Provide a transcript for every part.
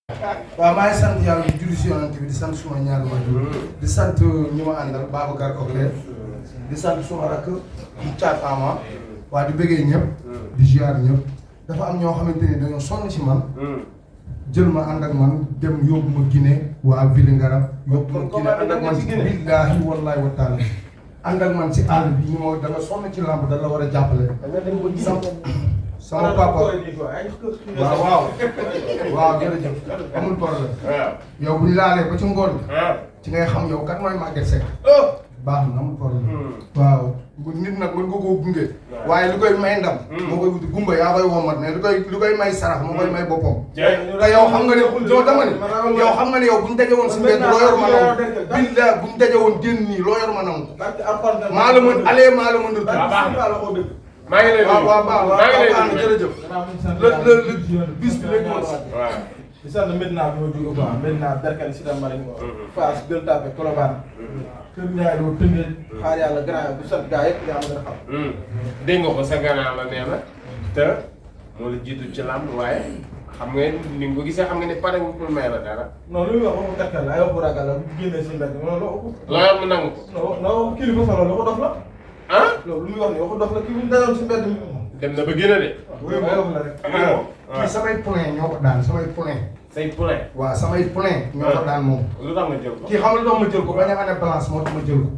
waaw maa ngi sant yàlla di julli si yonent bi di sant suma ñaari waajur di sant ñi ma àndal Babacar Oclé di sant suma rakk di Thiat Ama waa di bëggee ñëpp di ziar ñëpp dafa am ñoo xamante ni dañoo sonn si man jël ma ànd ak man dem yóbbu ma Guinée waa Vélingara yóbbu ma Guinée ànd ak man si billaahi wallaahi wa taala ànd ak man si àll bi ñu ma da nga sonn ci làmb da la war a jàppale sama papa waaw jërëjëf amul problème yow bu ñu laalee ba ci ngoon ci ngay xam yow kat mooy Maguette Seck baax na amul problème waaw nit nag mën nga koo gunge waaye lu koy may ndam moo koy wuti gumba yaa koy womat mais lu koy may sarax moo koy may boppam te yow xam nga ne doo dama ne yow xam nga ne yow bu ñu daje woon si mbedd loo yor ma nangu billah bu ñu daje woon génn nii loo yor ma nangu maa la mën aller maa la mën retour maa ngi lay nuyu maa ngi lay nuyu jërëjëf. le bis bi léegi moom. waaw. di sant Medina bi ma jógee quoi Medina Berkane Cité Marine. Fass Gueule Tapée Colobane. Kër Ndiaye doo Tëngéej. xaar yàlla grand bi sant gars yëpp yaa ma gën a xam. dégg nga ko sa gannaaw la nee na te moo la jiitu ci làmb waaye xam nga ni nga ko gisee xam nga ne pare nga pour may la dara. non lu muy wax waxu gàttal la ay waxu ragal la bu génnee si mbedd mi loolu loo yor mu nangu ko. non kilifa solo la ko dof la. ah loolu lu muy wax nii waxu dof la kii bu ñu dajoon si mbedd mi. dem na ba gën a de. waaw la rek. kii samay poulain ñoo ko daan samay poulain. say poulain. waaw samay poulain ñoo ko daan moom. lu tax nga jël ko. kii xam nga lu tax ma jël ko bañ a année balance moo tax ma jël ko.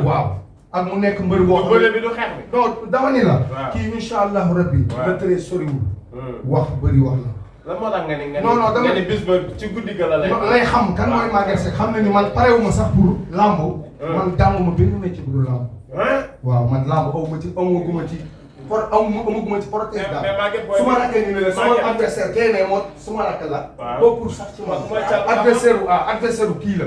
waaw. ak mu nekk mbër boo xam bële bi du xeex bi. non dama ni la. waaw kii incha allahu rabbi. waaw la tëree soriwul. wax bëri wax la. lan moo tax nga ni nga ni. non non dama nga ni bis ba ci guddi ga la lay. lay xam kan mooy Maguette Seck xam na ni man parewuma sax pour lamb. man jànguma benn métier bu dul lamb. waaw man lamb amaguma ci amaguma ci protège daal. mais Maguette booy su ma rakkee ñu ne sama adversaire kay ne moo su ma rakk la. waaw boo pour sax ci man adversaire kii la.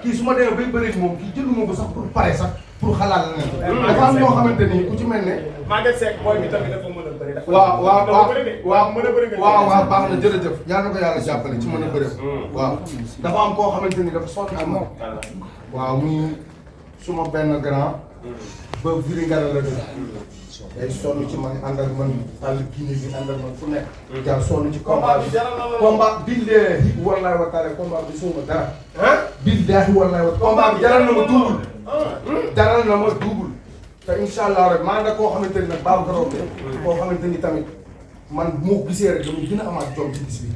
kii su ma demee bay bëri moom kii jënduma ko sax pour pare sax pour xalaat la ne. dafa am ñoo xamante ni ku ci mel ne. Maguette Seck booy bi tamit dafa mën a bëri. waaw mën a bëri waaw baax na jërëjëf yal na ko yàlla jàppale ci mën a bëri. waaw dafa am koo xamante ni dafa sonn ak moom. waaw muy suma benn grand. ba Vélingara la dëkk. day sonn ci man ànd ak man àll Guinée bi ànd ak man fu nekk. jaar sonn ci combat bi billaahi wallaahi wa taala combat bi suma dara. billaahi wallaahi wa combat bi jaral na ma duubul. jaral na ma duubul. te incha allah rek maa nga koo xamante ni nag Babacar Oclé koo xamante ni tamit man moo ko gisee rek dama gën a amaat jom ci bis bi.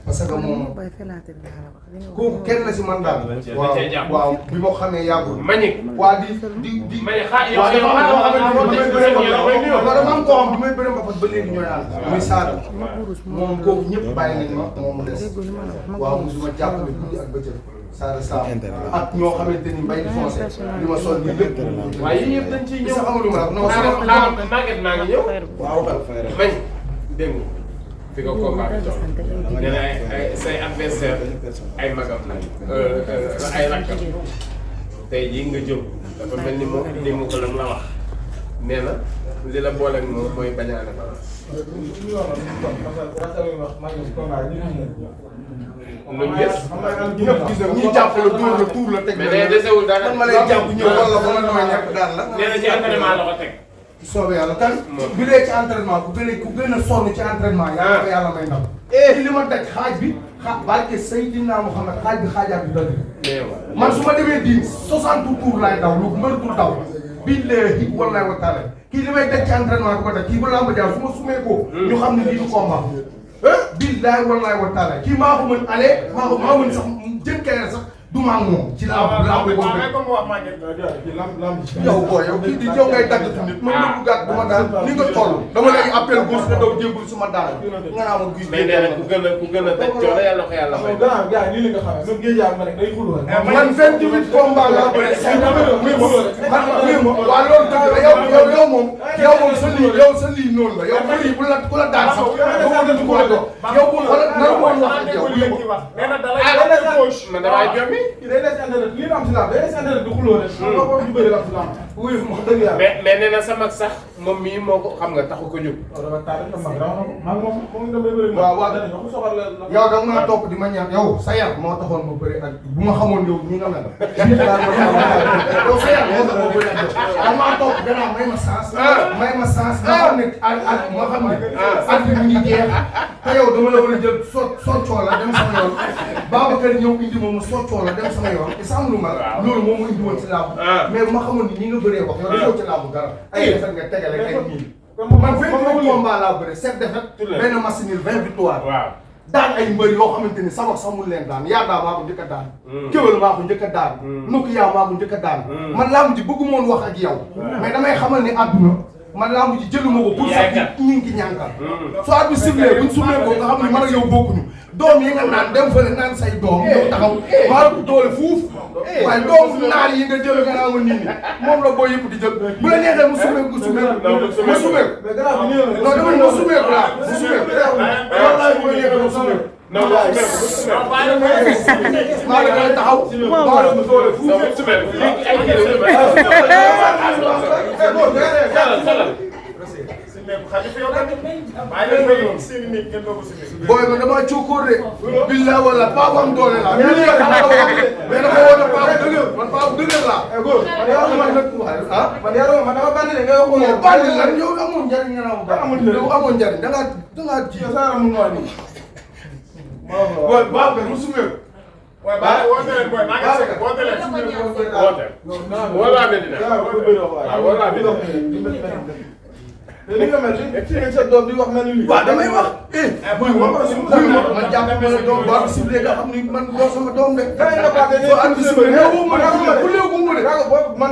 parce que moom kooku kenn la si man daal. waaw bi ma xamee yàggul. waa di. waaw dafa am koo xam du may bëri mbapat ba léegi ñooy ànd. muy Sadio moom kooku ñëpp bàyyi nañ ma moom mu des. waaw mosuma jàppale guddi ak bëccëg. Sadio Samb ak ñoo xamante ni mbay di foncé li ma sol nii lépp. waaye yii yëpp dañ ciy ñëw sax amul ma non xaaral Maguette maa ngi ñëw. waaw mañ dégg nga fi nga combat bi toll. nee na ay say adversaire ay magam ay rakkam tey jii nga jóg dafa mel ni moom ni mu ko la wax nee na li la booleeg moom mooy bañ a balance. lu gis. ñëpp gis na ñi jàppale dóor la tuur la teg. mais nee desewul dara man ma lay jàpp ñëw wala ba ma nooy ñàkk daal la. nee na ci entraînement la ko teg. soobee yàlla kan bi dee ci entraînement ku gën a sonn ci entraînement yàlla ko yàlla may ndam. li ma daj xaaj bi barke Seydina Muhammad xaaj bi xaajaat bi dëgg. man su ma demee diin 60 tours laay daw lu mbër du daw. billaahi wallaahi wa taala kii li may daj ci entraînement du ko daj kii ba laa ma jaar su ma sumee ko ñu xam ne lii du combat. billaahi wallaahi wa taala kii maa ko mën aller maa mën sax jën kayar sax du maa moom ci laa yow booy yow kii di yow ngay dagg tamit man nit bu gàtt bu ma daal ni nga toll dama lay appel gauche nga daw jébbul suma daal nga naa ma guy mais nee na ku gën a daj coono yàlla ko yàlla may. gars yi lii la nga xam ne même géej yaa ma rek day xuloo man 28 combat la man waa loolu dëgg la yow moom sa lii noonu la yow lii bu la ku la daan sax dama dëgg ko la dox yow bu xoolal nar moo wax ak yow man damay jommi. day des internet lii la am si laam day des internet du xuloo rek. ñu bëri la am si laam. wuyu ma dëgg yàlla. mais nee na sa mag sax moom mii moo ko xam nga taxu ko jóg. dafa taal rek mag raw na ko maa ngi moom damay bëri. waaw waaw danañ ko soxal la. yow da nga topp di ma ñaan yow sa yar moo taxoon ma bëri ak bu ma xamoon yow ñi nga mel. yow sa yar moo tax ma bëri ak yow. da maa topp gannaaw may ma sens. may ma sens nga xam ne ak ma xam ne. at bi mu ngi jeex te yow dama la war a jël soccoo la dem sama yoon. Babacar ñëw indi ma mu soccoo la dem sama yoon te sax lu ma. loolu moom mu indi woon ci làmb. mais bu ma xamoon ni ñi nga bëree wax yow dañoo ci làmb dara. ay defet nga tegale ay nii. man 28 combats laa bëre 7 défaites. benn match nul 20 victoires. waaw daan ay mbër yoo xamante ni sabak sax mun leen daan Yada maa ko njëkk a daan. Kéwél maa ko njëkk a daan. Nokia maa ko njëkk a daan. man làmb ji bëggu moon wax ak yow. mais damay xamal ni àdduna man làmb ji jëluma ko pour sax ñi ngi ñànkal. soo at bi sifflé buñ sifflé ko nga xam ne man ak yow bokkuñu. doom yi nga naan dem fële naan say doom yow taxaw maa la ko doole fuuf. waaye doomu naar yi nga jël nga naa ma nii moom la boo yëpp di jël bu la neexee mu sumeeku mu sumeeku ma sumeeku. mais gannaaw bi nii non dama ne ma sumeeku laa mu sumeeku. wallaay bu ma neexee ma sumeeku. non non maa la koy taxaw. maa la ko doole fuuf. booy ma damaa cookóor de. billaay wala paa bu am doole laa. mais dafa woote paa bu dëgër man paa bu dëgër laa. man yaroo man dama bandi de nga wax ko. bandi lan yow amoon njariñ nga naan ba yow amoon njariñ da ngaa ji. booy baax na mu sumeeku. waaye ba woote leen booy maa ngi segg woote leen woote. wala Medina waaw wala Medina. li nga mel ni sa doom di wax mel ni lii. waaw damay wax. buy man jàpp ma ne doom boo sifflé nga xam ni man doo sama doom de. soo andi sifflé nga woo ma ne ku léegi mu ne. man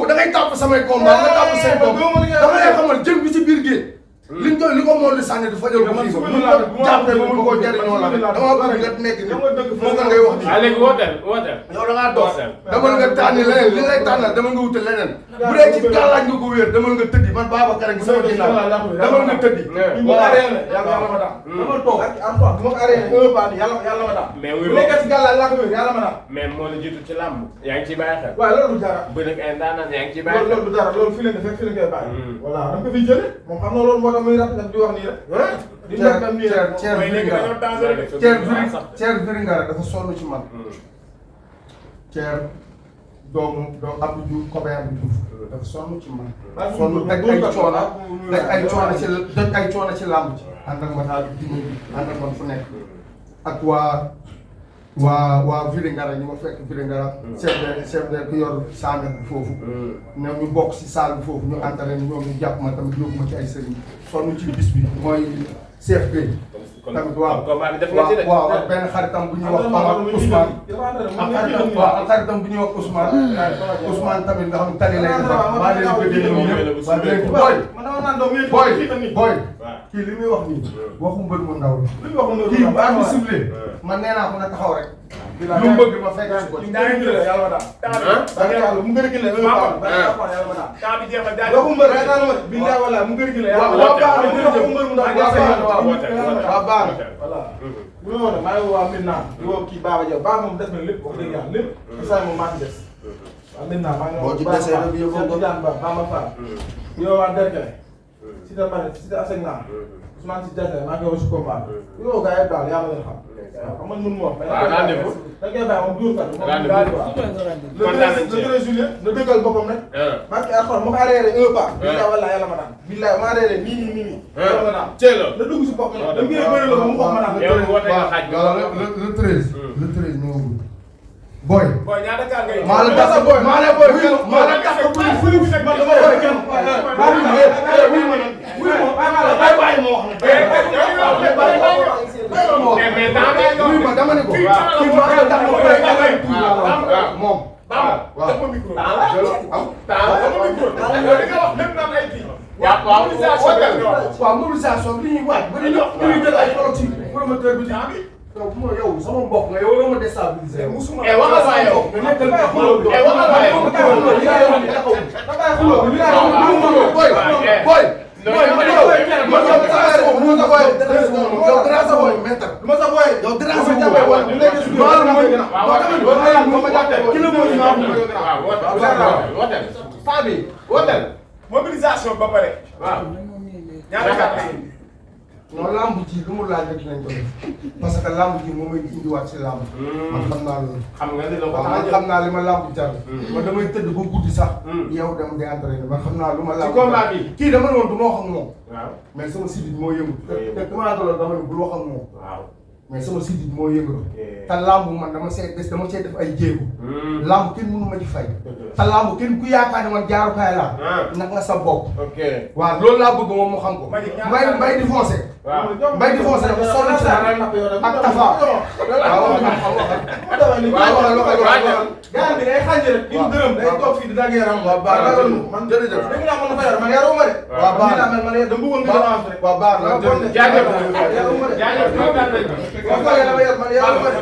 da ngay tàpp samay combat nga tàpp say doom dama lay xamal jën bi ci biir géej. liñ koy li ko moom di sànni di fajal ko fii ko jàppee ba mu ko jëriñoo la dama bëgg nga nekk ni moo nga ngay wax nii. léegi wooteel wooteel. yow da ngaa dox demal nga tànni leneen li lay tànnal demal nga wutal leneen bu dee ci gàllaaj nga ko wéer demal nga tëddi man Babacar ak sama ginnaaw demal nga tëddi. waaw yàlla ma daal. dama toog ak Antoine bu ma ko arrêté un pas yàlla ma daal. mais bu nekkee si gàllaaj laa ko wéer yàlla ma daal. mais moo la jiitu ci làmb. yaa ngi ciy bàyyi xel. waaw loolu du dara. bu nekk ay ndaanaan yaa ngi ciy bàyyi xel. loolu du dara loolu fii la nga fekk fii la ngay bàyyi. voilà da nga ko fiy jëlee moom xam na loolu moo tax muy rafet di wax nii rek. di nekk am nii rek Thier Vélingara dafa sonn ci man. Thier doomu Abdou Diouf copain bu Diouf dafa sonn ci man. sonn teg ay coono ci làmb ci. ànd ak man ànd ak man fu nekk. ak waa Vélingara ñu ma fekk Vélingara. chef de ku yor saame bi foofu. ñoom ñu bokk si salle bi foofu ñu entraîné ñoom ñu jàpp ma tamit yóbbu ma ci ay sëriñ sonn ci bis bi mooy chef bi. tamit waaw ak benn xaritam bu ñuy wax Ousmane. ak xaritam bu ñuy wax Ousmane. Ousmane tamit nga xam ne tali lay defar maa leen bëggee ñoom ñëpp waa leen booy kii li muy wax nii waxu mbër mu ndaw la kii bu am ciblé man nee naa ko na taxaw rek lu mu bëgg ma fekk si ko ci yàlla ma daal mu gën a gën a yàlla ma daal waxu mbër rek naa la ma billahi wala mu gën a gën a yàlla baax voilà bu ma woon maa ngi waa Medina di woo kii Baba Diaw Baba moom def na lépp wax dëgg yàlla lépp saa moom maa ci des waa Medina maa ngi boo ci desee nag yóbbu ko Baba Fall yow waa Derkele si ta bane si ta aseg naa Ousmane si Derkele maa ngi koy wax si combat yow gars yi daal yaa ma leen xam waaw man mënu ma wax da ngay bàyyi moom duur kat le 13 juillet na dëggal boppam rek barke Alxuraan ma ko arrêté un pas billahi wala yàlla ma daan billahi ma arrêté nii yàlla ma daan na dugg si bopp na da ngeen bëri la mu wax ma daan le 13 ñëwagul boy maa la tax boy maa la boy maa la tax bu fu man dama boy kenn ma dama ne ko kii maa la tax moom waaw mobilisation bi ñuy waaj ba ñu jël ay collectif promoteur bi yow sama mbokk nga yow doo ma déstabiliser. waxal waa yow. faa bi wooteel mobilisation ba pare waaw ñaata carte la non lamb ji lu mu laaj rek dinañ ko def parce que lamb ji moom mooy indiwaat si lamb. man xam naa loolu. xam nga ni la ko waaw man xam naa li ma lamb jar. man damay tëdd ba guddi sax. yow dem di entraîné man xam naa lu ma lamb. ci combat bi kii dama ne woon du ma wax ak moom. waaw mais sama sidit moo yëngu. te dama la dama ne bul wax ak moom. waaw mais sama sidit moo yëngu. te lamb man dama see def ay jéego. lamb kenn mënu ma ci fay. te lamb kenn ku yaakaar ne man jaarukaay laa. nag nga sa bopp. ok waaw loolu laa bëgg moom mu xam ko. mbay di foncé. waaw mbay di foncé dafa sonn ci ak Tafa. waaw gaa bi day xànj rek. waaw dërëm day toog fii di dagg yaram. waaw baax na man jërëjëf. dégg naa man dafa yar man yaruma de. waaw baax na man dama bëggoon nga avance rek. waaw baax na jaajëf yaruma de. jaajëf waaw man yaruma de.